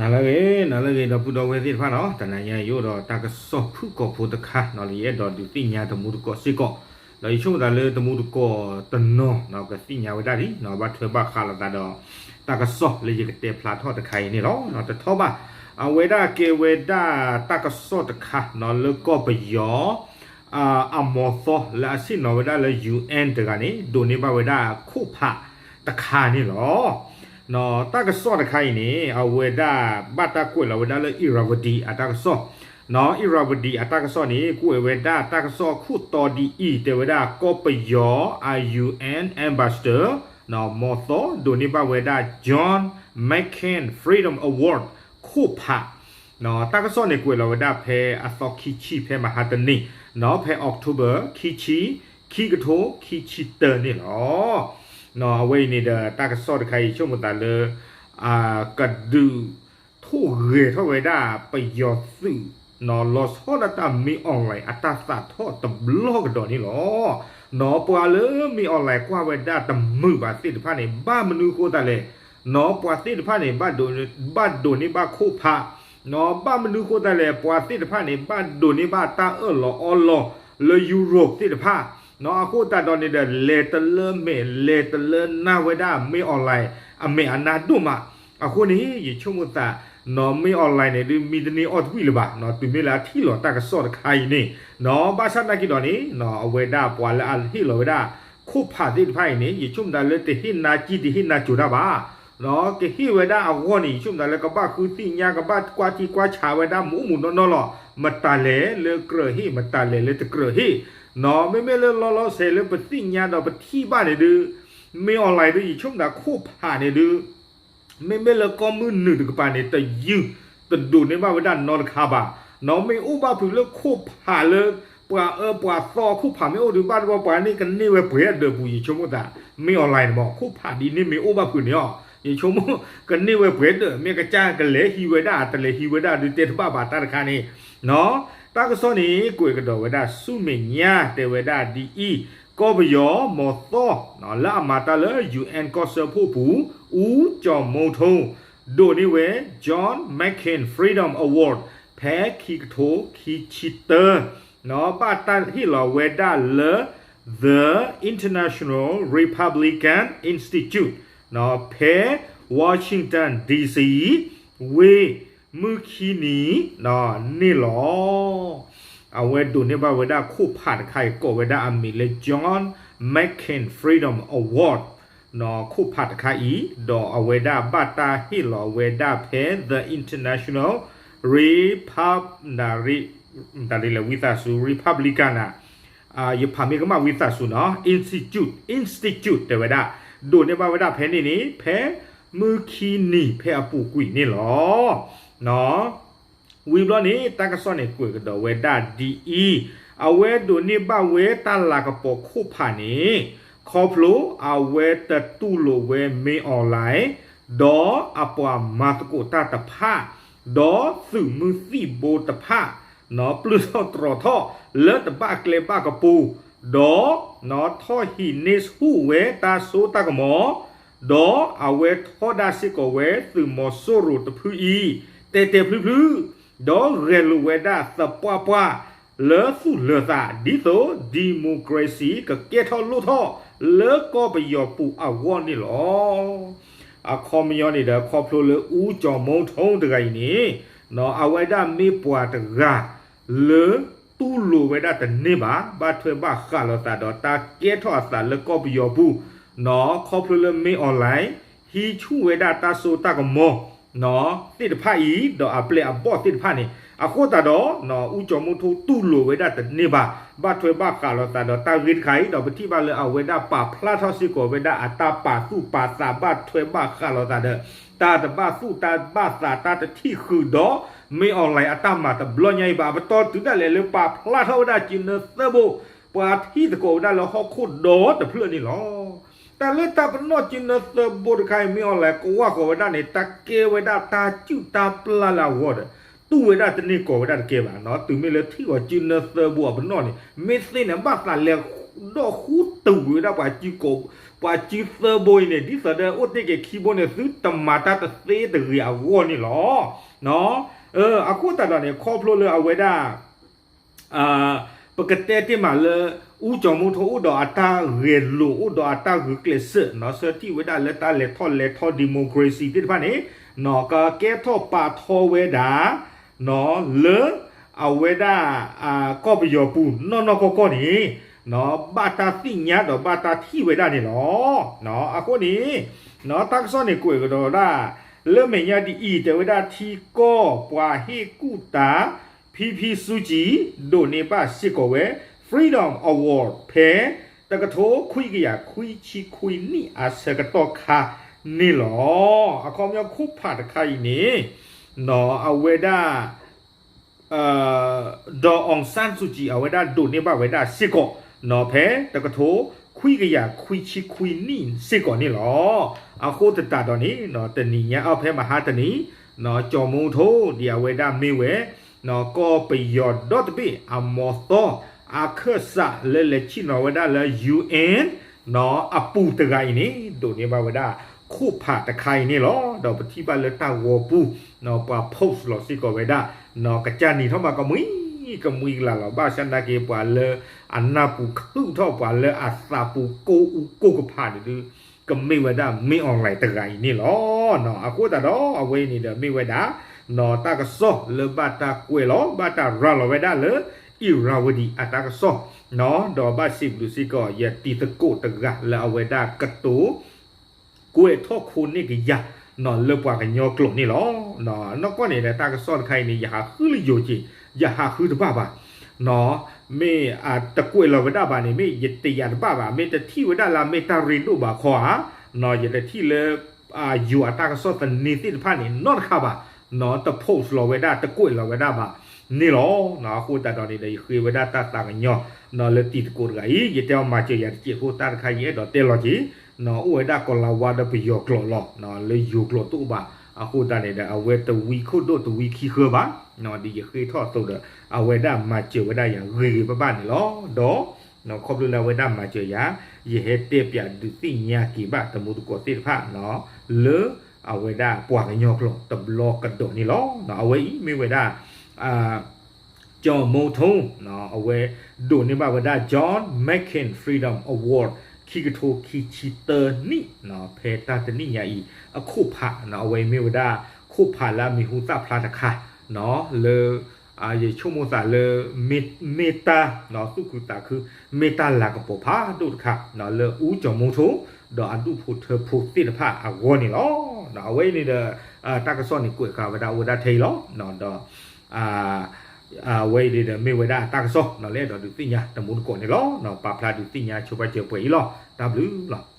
နၤလၢအဂ့ၤ နၤလၢအဂ့ၤ ဒီပုၢ်ဒီဝဲၢ်သ့ၣ်တဖၣ်နီၤ, တနၤညါယအိၣ်ဒီးတၢ်ကစီၣ်ဖုၣ်ကိာ်ဖိတခါနီၤ, လၢယအဲၣ်ဒိးဒုးသ့ၣ်ညါတမူတကိးစ့ၢ်ကီး, ဒီးယဆိကမိၣ်သးလၢတမူတကိးတနီၤနီၤ ကသ့ၣ်ညါဝဲဒၣ်လံနီၤ, ဘၣ်ထွဲဘၣ်ဃးလိာ်သးဒီး တၢ်ကစီၣ်လၢယကတဲဖျါထီၣ်တခါအံၤန့ၣ်လီၤ. တထီဘၣ်, အဝဲဒၣ်ကဲဝဲဒၣ်တၢ်ကစီၣ်တခါနီၤ လၢကီၢ်ပယီၤ အ, အမီၤသီလၢအဆ့ၣ်နီၤဝဲဒၣ်လၢ ယူၣ်အဲၣ် တဂၤန့ၣ် ဒိးန့ၢ်ဘၣ်ဝဲဒၣ်ခိၣ်ဖးတခါန့ၣ်လီၤ. တၢ်ကစီၣ်တခါအံၤန့ၣ် အဝဲဒၣ်ဘၣ်တၢ်ကွဲးလီၤဝဲဒၣ်လၢ Irrawaddy အတၢ်ကစီၣ်, Irrawaddy အတၢ်ကစီၣ်န့ၣ် ကွဲးဝဲဒၣ်တၢ်ကစီၣ်ခိၣ်တီဒ်အံၤ တဲဝဲဒၣ် ကီၢ်ပယီၤအ ယူၣ်အဲၣ် ambassador မီၤသီ ဒိးန့ၢ်ဘၣ်ဝဲဒၣ် John McCain Freedom Award ခိၣ်ဖး တၢ်ကစီၣ်န့ၣ် ကွဲးလီၤဝဲဒၣ်ဖဲအသီခံဆံ ဖဲမဟါတနံၤ, ဖဲ October ခံဆံ, ခံကထိခံဆံတၢန့ၣ်လီၤ. အဝဲအံၤန့ၣ်ဒီး တၢ်ကစီၣ်တခါအံၤ ဆိကမိၣ်သးလၢ ကဒုးထိၣ်ဂဲၤထီၣ်ဝဲဒၣ်ပယီၤသုး လီၤဆီဒၣ်တၢ် မင်းအောင်လှိုင် အတၢ်သးထီၣ်တဘျီကဒီးန့ၣ်လီၤ. နီၤ ပှၤလၢ မင်းအောင်လှိုင် ကွၢ်ဝဲဒၣ်တမုာ်ဘၣ်သ့ၣ်တဖၣ်န့ၣ် ဘၣ်မနုၤဃိသတးလဲၣ်, နီၤ ပှၤသ့ၣ်တဖၣ်န့ၣ် ဘၣ်ဒိးန့ၢ်ဘၣ်ခိၣ်ဖး, နီၤ ဘၣ်မနုၤဃိသတးလဲၣ် ပှၤသ့ၣ်တဖၣ်န့ၣ် ဘၣ်ဒိးန့ၢ်ဘၣ်တၢ်အၢၣ်လီၤအီလီၤလၢ ယူရိၣ် သ့ၣ်တဖၣ်, နီၤ အဃိသတးဒီးန့ၣ်ဒီး လဲၤတလၢမဲာ် လဲၤတလၢနၢ်ဝဲဒၣ် မင်းအောင်လှိုင် အမဲာ်အနါဒိၣ်မး, အဃိန့ၣ် ယဆိကမိၣ်သး နီၤ မင်းအောင်လှိုင် န့ၣ်ဒုး မံတန့ၢ်အီၣ်တဝံၣ်လၢၤဘၣ်, နီၤ တုၤမ့ၢ်လၢအထံၣ်လီၤတၢ်ကစီၣ်တခါအံၤန့ၣ်, နီၤ ဘၣ်ဆၣ်သနာ်က့ဒီးန့ၣ် နီၤ အဝဲဒၣ်ပှၤလၢအဟ့ၣ်လီၤဝဲဒၣ် ခိၣ်ဖးသ့ၣ်တဖၣ်အံၤန့ၣ် ယဆိကမိၣ်သးလၢတဟ့ၣ်နါကံၢ်တဟ့ၣ်နါစိၤတၢ်ဘၣ်, နီၤ ကဟ့ၣ်ဝဲဒၣ်အဂီၢ်န့ၣ် ယဆိကမိၣ်သးလၢကဘၣ်ဃုသ့ၣ်ညါ ကဘၣ်ကွၢ်ထံကွၢ်ဆးဝဲဒၣ်မ့ၢ်အိၣ်မူနီၢ်နီၢ်လီၤ. မတၤလဲၣ်လၢကြၢးဟ့ၣ် မတၤလဲၣ်လၢတကြၢးဟ့ၣ်, နီၤ မ့မ့ၢ်လၢလီၤလီၤဆဲးလၢပသ့ၣ်ညါဒီးပထံၣ်ဘၣ်န့ၣ်ဒုး မင်းအောင်လှိုင် ဒုး ယဆိကမိၣ်သးခိၣ်ဖးန့ၣ်ဒုး မ့မ့ၢ်လၢကီၢ်မုၢ်နုာ်တကပၤန့ၣ် တယုၢ် တဒိးန့ၢ်ဘၣ်ဝဲဒၣ်နီတခါဘၣ်, နီၤ မ့ၢ်အိၣ်ဘၣ်ဖုးလၢခိၣ်ဖးလၢ ပှၤအၢပှၤသီခိၣ်ဖးမ့ၢ်အိၣ်ဒုး ဘၣ်တဘၣ်ပှၤန့ၣ်ကန့ၢ်ဝဲပှဲၤဒၢးပူၤ ယဆိကမိၣ်သး မင်းအောင်လှိုင် န့ၣ်မ့ၢ် ခိၣ်ဖးဒ်န့ၣ်မ့ၢ်အိၣ်ဘၣ်ဖုးန့ၣ်အီၤ ယဆိကမိၣ် ကန့ၢ်ဝဲပှဲၤဒၢး မ့ၢ်ကစၢ်ကလဲၤဟံးဝဲဒၣ် တလဲၤဟံးဝဲဒၣ်ဒုးတဲတဘၣ်ဘၣ်တၢ်တခါန့ၣ်, နီၤ တၢ်ကစီၣ်န့ၣ် ကွဲးကဒီးဝဲဒၣ်ဆူမဲာ်ညါ တဲဝဲဒၣ်ဒ်အံၤ, ကီၢ်ပယီၤမီၤသီ လၢအမၤတၢ်လၢ ယူၣ်အဲၣ် ကီၢ်စၢဖှိၣ်ပူၤ ဦးကျော်မိုးထွန်း ဒိးန့ၢ်ဝဲ John McCain Freedom Award ဖဲခံကထိခံဆံတၢ, နီၤ ဘၣ်တၢ်ဟ့ၣ်လီၤဝဲဒၣ်လၢ The International Republican Institute နီၤ ဖဲ Washington D C ဝ့ၢ်မုၢ်ခံနံၤ နီၤ န့ၣ်လီၤ. အဝဲဒိးန့ၢ်ဘၣ်ဝဲဒၣ်ခိၣ်ဖးတခါအံၤ ကိးဝဲဒၣ်အမံၤလၢ John McCain Freedom Award နီၤ ခိၣ်ဖးတခါအံၤ ဒီးအဝဲဒၣ်ဘၣ်တၢ်ဟ့ၣ်လီၤဝဲဒၣ်ဖဲ The International Repub တၢ်ဒ်လဲၣ် ဝံသးစူၤ Republican န့ၣ် ယဖးမ့ၢ်ကမၣ်ဝံသးစူၤနီၤ Institute Institute တဲဝဲဒၣ် ဒိးန့ၢ်ဘၣ်ဝဲဒၣ်ဖဲန့ၣ်န့ၣ် ဖဲမုၢ်ခံနံၤဖဲအပူၤကွံာ်န့ၣ်လီၤ. နီၤ ဝံၤဘျီန့ၣ် တၢ်ကစီၣ်န့ၣ် ကွဲးကဒီးဝဲဒၣ်ဒ်အံၤ, အဝဲဒိးန့ၢ်ဘၣ်ဝဲတၢ်လၤကပီၤခိၣ်ဖးန့ၣ် ခီဖျိအဝဲတတူၢ်လိာ်ဝဲ မင်းအောင်လှိုင် ဒီးအပှၤမၤသကိးတၢ်တဖၣ်, ဒီးသုးမုၢ်သံၣ်ဘိတဖၣ် နီၤ ပျုၢ်ထီၣ်တြီၤထီၣ်လၢတဘၣ်ကျဲဘၣ်ကပူၤ, ဒီး နီၤထီၣ်ဟံးန့ၢ်ဆူၣ်ဝဲတၢ်စိတၢ်ကမီၤ ဒီးအဝဲထီဒါစ့ၢ်ကီးဝဲသုးမီၤစိရိၤတဖုအံၤ တဲာ်တဲာ်ဖျုဖျု, ဒီးဂဲၤလိာ်ဝဲဒၣ်သပှၢ်ပှၢ် လၢသူၣ်လၢသး ဒ်သိး democracy ကကဲထီၣ်လိၣ်ထီၣ်လၢကီၢ်ပယီၤပူၤအဂီၢ်န့ၣ်လီၤ. အခီပညီန့ၣ်ဒီး ခီဖျိလၢ ဦးကျော်မိုးထွန်း တဂၤအံၤန့ၣ် နီၤ အဝဲဒၣ်မ့ၢ်ပှၤတဂၤ လၢတူၢ်လိာ်ဝဲဒၣ်တန့ၢ်ဘၣ် ဘၣ်ထွဲဘၣ်ဃးလိာ်သးဒီးတၢ်ကဲထီၣ်အသးလၢကီၢ်ပယီၤပူၤ, နီၤ ခီဖျိလၢ မင်းအောင်လှိုင် ဟံးဆူၣ်ဝဲဒၣ်တၢ်စိတၢ်ကမီၤ နီၤ သ့ၣ်တဖၣ်အံၤ ဒီးအပျဲၢ်အဘီၣ်သ့ၣ်တဖၣ်န့ၣ် အဃိသတးဒီး နီၤ ဦးကျော်မိုးထွန်း တူၢ်လိာ်ဝဲဒၣ်တန့ၢ်ဘၣ် ဘၣ်ထွဲဘၣ်ဃးလိာ်သးဒီးတၢ်ဂ့ၢ်တခါအံၤ ဒီးပထံၣ်ဘၣ်လၢအဝဲဒၣ်ပာ်ဖျါထီၣ်စ့ၢ်ကီးဝဲဒၣ်အတၢ်ပာ်သူၣ်ပာ်သး ဘၣ်ထွဲဘၣ်ဃးလိာ်သးဒီး တၢ်တဘၣ်သူၣ်တၢ်ဘၣ်သး တၢ်တထံၣ်ဃုာ်ဒီး မင်းအောင်လှိုင် အတၢ်မၤတဘျီညါအံၤဘၣ်. အပတီၢ်တုၤဒၣ်လဲာ်လၢပာ်ဖျါထီၣ်ဝဲဒၣ်ကၠံနၢသၢဘိ ပှၤထံၣ်သကိးဝဲဒၣ်လၢဟီၣ်ခိၣ်ဒီတဖျၢၣ်န့ၣ်လီၤ. တၢ်လၢတၢ်ပနီၣ်ကၠံနၢသၢဘိတခါအံၤ မင်းအောင်လှိုင် ကဝၢ်ဃီၤဝဲဒၣ်န့ၣ် တၢ်ကဲဝဲဒၣ်တၢ်စုၣ်တၢ်ပျၢ်လၢအဂီၢ်ဒီး တူၢ်ဝဲဒၣ်တန့ၢ်ကီးဝဲဒၣ်တကဲဘၣ်နီၤ. တုၤမ့ၢ်လၢထံၣ်အီၤကၠံနၢသၢဘိအပနီၣ်န့ၣ် မ့ၢ်သ့န့ၣ် ဘၣ်သးလဲၤ ဒီးဃူတဝံၤဝဲဒၣ်ပှၤစုကီၢ်, ပှၤစုသၢဘိအံၤန့ၣ် ဒ်သိးဒီးအိၣ်တ့ၢ်က့ၤခံဘိန့ၣ် သုတမၤတၢ်တသ့တဂ့ၤအဂီၢ်န့ၣ်လီၤ. အဃိသတးဒီးန့ၣ် ခီဖျိလၢအဝဲဒၣ် ပကတဲတ့ၢ်မးလၢ အူကၠီၤမူထိအိၣ်ဒီးအတၢ်ဂဲၤလိာ် အိၣ်ဒီးအတၢ်ဂုာ်ကျဲးစၢး ဆၢထံၣ်ဝဲဒၣ်လၢတၢ်လဲၤထီၣ်လဲၤထီ democracy သ့ၣ်တဖၣ်န့ၣ် ကကဲထီၣ်ပာ်ထီဝဲဒၣ် လၢအဝဲဒၣ် ကီၢ်ပယီၤပူၤနီၢ်နီၢ်ကီၢ်ကီၢ်န့ၣ် ဘၣ်တၢ်သ့ၣ်ညါဒီးဘၣ်တၢ်ထံၣ်ဝဲဒၣ်န့ၣ်လီၤ. အဃိန့ၣ် တၢ်ကစီၣ်န့ၣ်ကွဲးကဒီးဝဲဒၣ် လၢမဲာ်ညါဒ်အံၤ တဲဝဲဒၣ်ထံကီၢ်ပှၤဟ့ၣ်ကူၣ်တၢ် ဖံဖံစုကံ ဒိးန့ၢ်ဘၣ်စ့ၢ်ကီးဝဲ Freedom Award ဖဲ တကထိခွံကယၤခွံဆံခွံနံၣ်အဆၢကတီၢ်ခါန့ၣ်လီၤ. အခီပညီခိၣ်ဖးတခါအံၤန့ၣ် အဝဲဒၣ် ဒီး အောင်ဆန်းစုကြည် အဝဲဒၣ်ဒိးန့ၢ်ဘၣ်ဝဲဒၣ်စ့ၢ်ကီး ဖဲတကထိခွံကယၤခွံဆံခွံနံၣ်စ့ၢ်ကီးန့ၣ်လီၤ. အဃိသတးဒီးန့ၣ် တနံၤညါအီၤဖဲမဟါတနံၤ ကၠီၤမူထိ ဒ်အဝဲဒၣ်မ့ၢ်ဝဲ ကီၢ်ပယီၤဒီတဘ့ၣ်အမီၤသီ အခၢၣ်စးလၢလဲၤဆ့ၣ်နီၤဝဲဒၣ်လၢ ယူဢၣ် အပူၤတဂၤအံၤန့ၣ် ဒိးန့ၢ်ဘၣ်ဝဲဒၣ် ခိၣ်ဖးတခါအံၤန့ၣ်လီၤ. ဒီးပထံၣ်ဘၣ်လၢတၢ်ဂီၤပူၤ ပှၤ post လီၤစ့ၢ်ကီးဝဲဒၣ် ကစၢ်နံၤထီၣ်မးကမှံ ကမှံကလၤလီၤ ဘၣ်ဆၣ်သနာ်က့ ပှၤလၢအနၢ်ပူၤခုၣ်ထီၣ် ပှၤလၢအသးပူၤကိးအူကိးကဖးန့ၣ်ဒုး ကမ့ၢ်ဝဲဒၣ် မင်းအောင်လှိုင် တဂၤအံၤန့ၣ်လီၤ. အဃိသတးဒီး အဝဲအံၤန့ၣ်ဒီးမ့ၢ်ဝဲဒၣ် တၢ်ကစီၣ်လၢဘၣ်တၢ်ကွဲးလီၤ ဘၣ်တၢ်ရၤလီၤဝဲဒၣ်လၢ အံၣ်ရၤဝဒံး အတၢ်ကစီၣ် ဒီးဘၣ်စံးဘျုးစ့ၢ်ကီး ယတံၤသကိးတဂၤလၢအဝဲဒၣ်ကတိၤ ကွဲးထီၣ်ခိန့ၢ်ကယၤ လၢပှၤကညီကျိာ်န့ၣ်လီၤ. နီၢ်ကီၢ်န့ၣ်ဒီးတၢ်ကစီၣ်တခါအံၤန့ၣ် ယဟးဃုလၢယိၤက့ၤ ယဟးဃုတဘၣ်ဘၣ်. မ့ၢ်တကွဲးလီၤဝဲဒၣ်ဘၣ်န့ၣ် မ့ၢ်ယတယာ်တဘၣ်ဘၣ် မ့ၢ်တထံၣ်ဝဲဒၣ်လၢမ့ၢ်တၢ်ရ့ဒိၣ်ဘၣ်ခီဧါ ယတထံၣ်လၢ ယိၤအတၢ်ကစီၣ်သန့သ့ၣ်တဖၣ်န့ၣ် နီတခါဘၣ် တ post လီၤဝဲဒၣ် တကွဲးလီၤဝဲဒၣ်ဘၣ်န့ၣ်လီၤ. အဃိသတးဒီးန့ၣ်ဒီး ယဃ့ဝဲဒၣ်တၢ်သးကညီၤ လၢတံၤသကိးတဂၤအံၤ ယတဲအီၤမၤစၢၤယၤတစဲးဖိ တၢ်တခါယအဲၣ်ဒိးတဲလီၤက့ၤ အိၣ်ဝဲဒၣ်ကီၤလၤဝါဒီးပယီၤကျိာ်လီၤ. လၢယိၤကျိာ်တအိၣ်ဘၣ် အဃိသတးန့ၣ်ဒီး အဝဲတဝံခိၣ်ဒိၣ်တဝံခံဃၢဘၣ် ဒ်ယဃ့ထီၣ်အသိးဒီး အဝဲဒၣ်မၤစၢၤဝဲဒၣ်ယၤဂ့ၤဂ့ၤဘၣ်ဘၣ်န့ၣ်လီၤ. ဒီး ခီဖျိလၢအဝဲဒၣ်မၤစၢၤယၤ ယဟဲတဲပၠးဒုးသ့ၣ်ညါက့ၤဘၣ်တံၤသကိးသ့ၣ်တဖၣ် လၢအဝဲဒၣ်ပှၤကညီကျိာ်တဘျီကဒီးန့ၣ်လီၤ. အဝဲအံၤမ့ၢ်ဝဲဒၣ် ကၠီၤမူထိ အဝဲဒိးန့ၢ်ဘၣ်ဝဲဒၣ် John McCain Freedom Award ခံကထိခံဆံသၢနံၣ် ဖဲတၢ်တနံၣ်ညါအံၤ အခိၣ်ဖး အဝဲအံၤမ့ၢ်ဝဲဒၣ် ခိၣ်ဖးလၢအမံၤဟူသၣ်ဖျါတခါ လၢ ယဆိကမိၣ်သးလၢ မ့ၢ်တၢ် သူၣ်ခုသးခု မ့ၢ်တၢ်လၤကပီၤဖးဒိၣ်တခါ လၢအူကၠီၤမူထိ ဒီးအဒူၣ်ဖိထၢဖိသ့ၣ်တဖၣ်အဂီၢ်န့ၣ်လီၤ. အဝဲအံၤန့ၣ်ဒီး တၢ်ကစီၣ်န့ၣ်ကွဲးဃာ်ဝဲဒၣ်အိၣ်ဝဲဒၣ်ထဲအံၤလီၤ. ဒီး အဝဲအံၤန့ၣ်ဒီးမ့ၢ်ဝဲဒၣ်တၢ်ကစီၣ် လၢအဲၣ်ဒိးဒုးသ့ၣ်ညါတံၤသကိးန့ၣ်လီၤ. ပာ်ဖျါဒုးသ့ၣ်ညါဆိပာ်စၢၤပှဲၤအံၤလီၤ. တၢ်ဘျုးလီၤ.